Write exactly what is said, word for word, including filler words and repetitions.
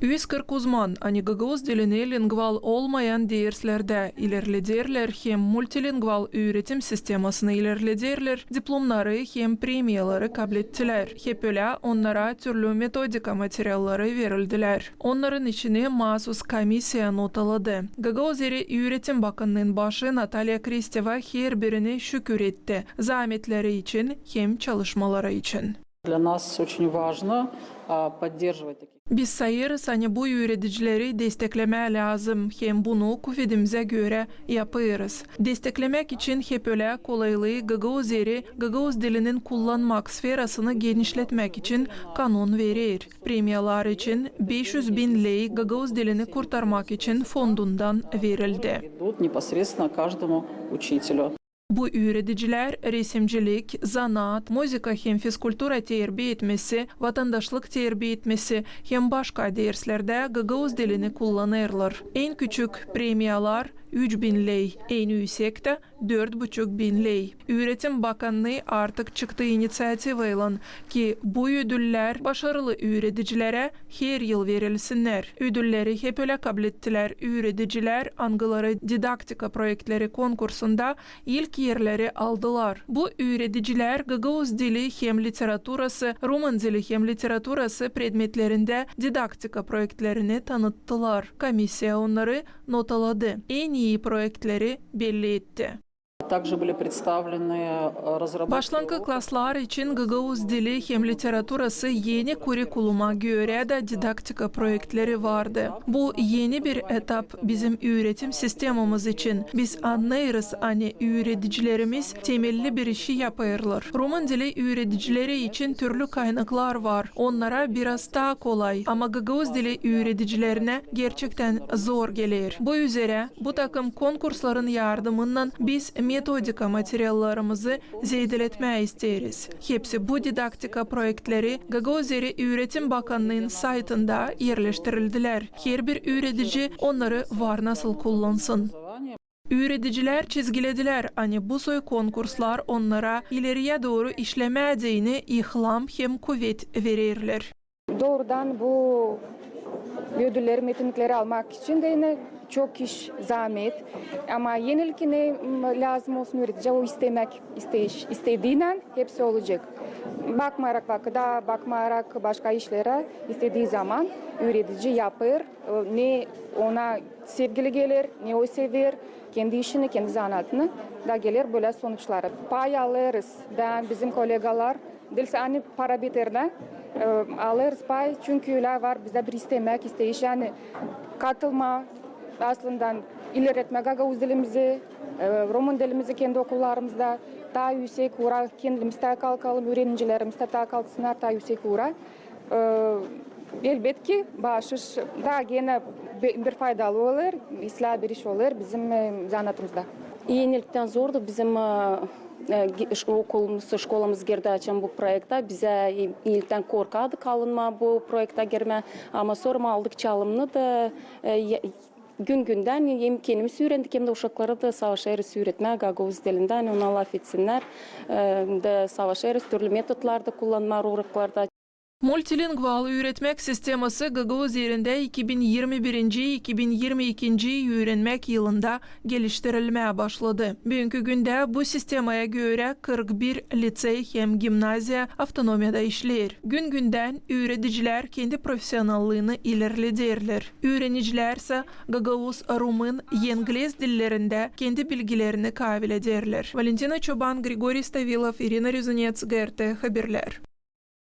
Üz kırk uzman, ani gagauz dilini lingval olmayan derslerdä ilerlederlär hem multilingval üüretim sistemasını ilerlederlär, diplomnarı hem premiyaları kablettilär. Hep ölä onnara türlü metodika materialları verildilär. Onnarın içini maasus komissiya notaladı. Gagauz Dili üüretim bakannıın başı Natalya Kristeva herbirini şükür etti, zaametleri için hem çalışmaları için. Для нас очень важно, а, поддерживать таких. Biz sayêrız, ani bu üüredicileri desteklemää lääzım, hem bunu kuvedimizä görä yapêrız. Desteklemäk için hep ölä kolaylıı Gagauz Dili, gagauz dilinin kullanmak sferasını genişletmäk için kanon verer. Premiyalar için beş üz bin ley gagauz dilini kurtarmak için fondundan verildi. Идут непосредственно каждому учителю. Bu üüredicilär resimcilik, zanaat, muzıka hem fizkultura terbiya etmesi, vatandaşlık terbiya etmesi hem başka derslerdä gagauz dilini kullanêrlar. En küçük premiyalar üç bin ley, en üüsek dä dört buçuk bin ley. Üüretim bakannıı artık çıktı iniţiativaylan, ki bu ödüllär başarılı üüredicilerä her yıl verilsinnär. Ödülleri hep ölä kablettilär üüredicilär, angıları didaktika proektleri konkursunda ilk erleri aldılar. Bu üüredicilär gagauz dili hem literaturası, rumın dili hem literaturası predmetlerindä didaktika proektlerini tanıttılar. Komissiya onnarı notaladı, en ii proektleri belli etti. Также были представлены, э, разработки. Başlankı klaslar için gagauz dili hem literaturası eni kurikuluma görä dä didaktika proektleri vardı. Bu eni bir etap bizim üüretim sistemamız için. Biz annêêrız, ani üüredicilerimiz temelli bir işi yapêrlar. Rumın dili üüredicileri için türlü kaynaklar var. Onnara biraz taa kolay, ama gagauz dili üüredicilerinä gerçektän zor geler. Bu üzerä bu takım konkursların yardımınnan biz metodika materiallarımızı zeedeletmää isteeriz. Hepsi bu didaktika proektleri Gagauz Dili üüretim bakannıın saytında erleştirildilär. Herbir üüredici onnarı var nasıl kullansın. Üüredicilär çizgiledilär, ani bu soy konkurslar onnara ileriyä dooru işlemää deyni ilham hem kuvet vererlär. Doorudan bu ödülleri, metinlikleri almak için deyni çok iş, zaamet. Ama enilikini, m, lääzım olsun üüredici, o istemäk, isteyiş, istediinän hepsi olacek. Bakmayarak vakıda, bakmayarak başka işlerä, istedii zaman üüredici yapêr, e, ne ona sevgili geler, ne o sever kendi işini, kendi zanaatını, da geler bölä sonuçlara. Pay alêrız, bän, bizim kolegalar, diil sade para beterindä, e, alêrız pay, çünkü ölä var bizdä bir istemäk, isteyiş, ani katılmaa, aslında ilerletmää gagauz dilimizi, e, rumın dilimizi kendi okullarımızda, taa üüsek uura kendimiz taa kalkalım, üürenicilerimiz dä taa kalksınnar taa üüsek uura. E, elbetki, baaşış taa genä bi-, bir faydalı olêr, islää bir iş olêr bizim, e, zanaatımızda. Enilikten zordu bizim, e, e, gi-, ş-, okulumuz, şkolamız girdi açan bu proekta. Bizä, e, ilktän korkardıq alınmaa bu proekta girmää, ama sora aldık çalımını da, e, ya-, gün-gündän hem kendimiz üürendik, hem dä uşakları da savaşêrız üüretmää gagauz dilindä, ani ona lafetsinnär, e, da savaşêrız türlü metodlarda kullanmaa uroklarda. Multilingval üüretmäk sisteması Gagauz Derindä iki bin irmi birinci, iki bin irmi ikinci üürenmäk yılında geliştirilmää başladı. Büünkü gündä bu sistemaya görä kırk bir litsey hem gimnaziya avtonomiyada işleer. Gün-gündän üüredicilär kendi profesionallıını ilerlederlär. Üürenicilär sä gagauz, rumın, englez dillerindä kendi bilgilerini kaavil ederlär. Valentina Çoban, Grigoriy Stavilov, İrina Rezunets, GRT Haberlär.